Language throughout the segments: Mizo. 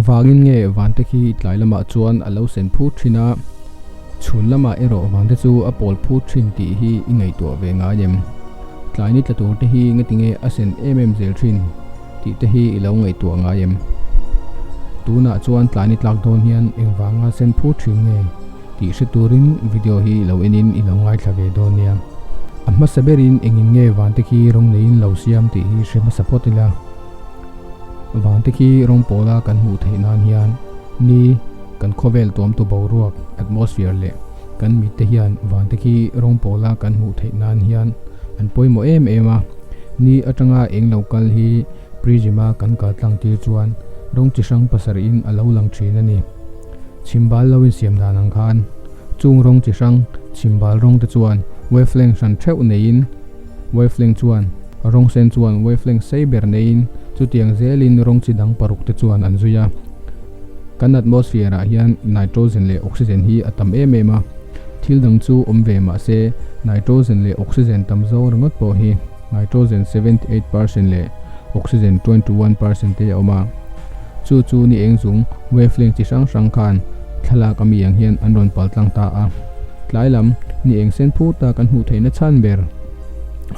Engvangin nge vante khi tlai lamah chuan a lo sen phut thin a, chhun lamah erawh vante chu a pawl phut thin tih hi i ngaihtuah ve ngai em? Tlai ni tla tur te hi ngatinge a sen em em zel thin tih te hi i lo ngaihtuah ngai em? Tunah chuan tlai ni tlak dawn hian engvanga sen phut thin nge tih hre turin video hi i lo enin i lo ngaithla ve dawn nia. A hmasa berin engin nge vante khi rawng neiin lo siam tih hi hre hmasa phawt ila. Vante khi rawng pawla kan hmuh theih nan hian ni kan khawvel tuamtu boruak, atmosphere, leh kan mitte hian vante khi rawng pawla kan hmuh theih nan hian an pawimawh em em a. Ni atanga eng lo kal hi prism a kan kal tlang tir chuan rawng chi hrang pasarihin a lo lang thin a ni. Chhimbal lo insiam dan ang khan chung rawng chi hrang chhimbal rawng te chuan wavelength hran theuh neiin Wavelength chuan rawng sen chuan wavelength sei ber neiin chutiang zelin rawng chi dang paruk te chuan an zui a. Kan atmosphere ah hian nitrogen leh oxygen hi a tam em em a, thil dang chu awm ve mah se nitrogen leh oxygen tam zawng ringawt pawh hi nitrogen 78% leh oxygen 21% te a awm a. Chu chu ni eng zung wavelength chi hrang hrang khan thlalak ami ang hian an rawn pal tlang ta a. Tlai lam ni eng sen phur ta kan hmuh theihna chhan ber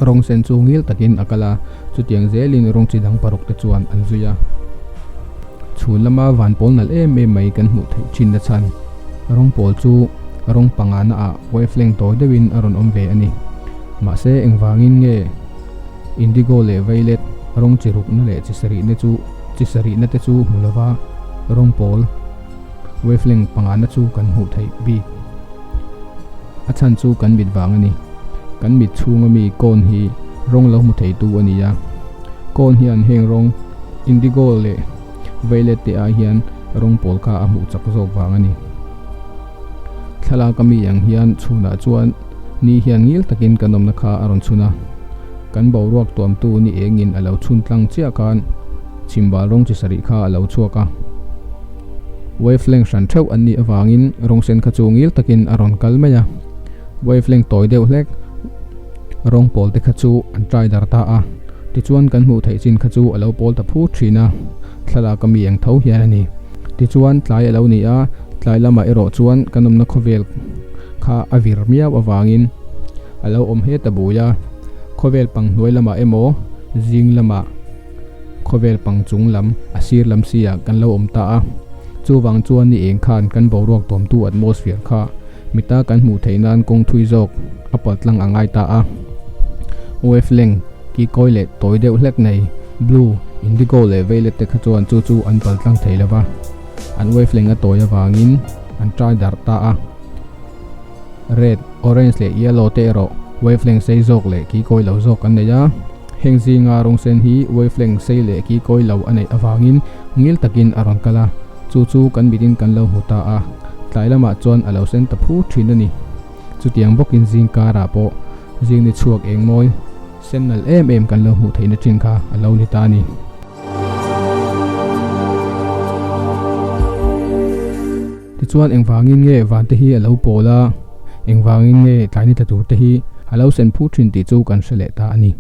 rawng sen chu ngil takin a kal a, chutiang zelin rawng chi dang paruk te chuan an zui a. Chhun lama van pawl nalh em em mai kan hmuh theih thinna chhan rawng pawl chu rawng pangana ah wavelength tawi deuhin a rawn awm ve a ni. Mahse engvangin nge indigo leh violet rawng chi rukna leh chi sarihna chu chi sarihna te chu hmu lova rawng pawl wavelength pangana chu kan hmuh theih bik. A chhan chu kan mit vang a ni. Kan mit chhunga mi cone hi rawng lo hmu theitu a ni a. Cone hian heng rawng indigo leh violet te ai hian rawng pawl kha a hmuh chak zawk vang a ni. Thlalak ami ang hian chhunah chuan ni hian ngil takin kan awmna kha a rawn chhun a. Kan boruak tuamtu ni engin a lo chhun tlang chiah khan chhimbal rawng chi sarih kha a lo chhuak a. Wavelength hran theuh an nih avangin rawng sen kha chu ngil takin a rawn kal mai a, wavelength tawi deuh hlek rawng pawl te kha chu an try dar ta a, tichuan kan hmuh theih chin kha chu a lo pawl ta phut thin a, thlalak ami eng tho hian a ni. Tichuan tlai a lo ni a, tlai lamah erawh chuan kan awmna khawvel kha a vir miau avangin a lo awm het a bui a, khawvel pang hnuai lamah emaw zing lamah, Khawvel pang chung lam a sir lam si ah kan lo awm ta a, chuvang chuan ni eng khan kan boruak tawmtu atmosphere kha mita kan hmuh theih nan kawng thui zawk a pal tlang a ngai ta a. Wavelength ki kawi leh tawi deuh hlek nei blue, indigo leh violet te kha chuan chu chu an pal tlang thei lo va, an wavelength a tawi avangin an trai darh ta a. Red, orange leh yellow te erawh wavelength sei zawk leh ki kawi lo zawk an nei a. Heng zinga rawng sen hi wavelength sei leh ki kawi lo a neih avangin ngil takin a rawn kal a, chu chu kan mitin kan lo hmu ta a, tlai lamah chuan a lo sen ta phur thin a ni. Chutiang bawkin zing karah pawh zing ni chhuak eng mawi sen nalh em em kan lo hmuh theihna thin kha a lo ni ta a ni. Tichuan engvangin nge vante hi a lo pawl a, engvangin nge tlai ni tla tur te hi a lo sen phur thin tih chu kan hre leh ta a ni.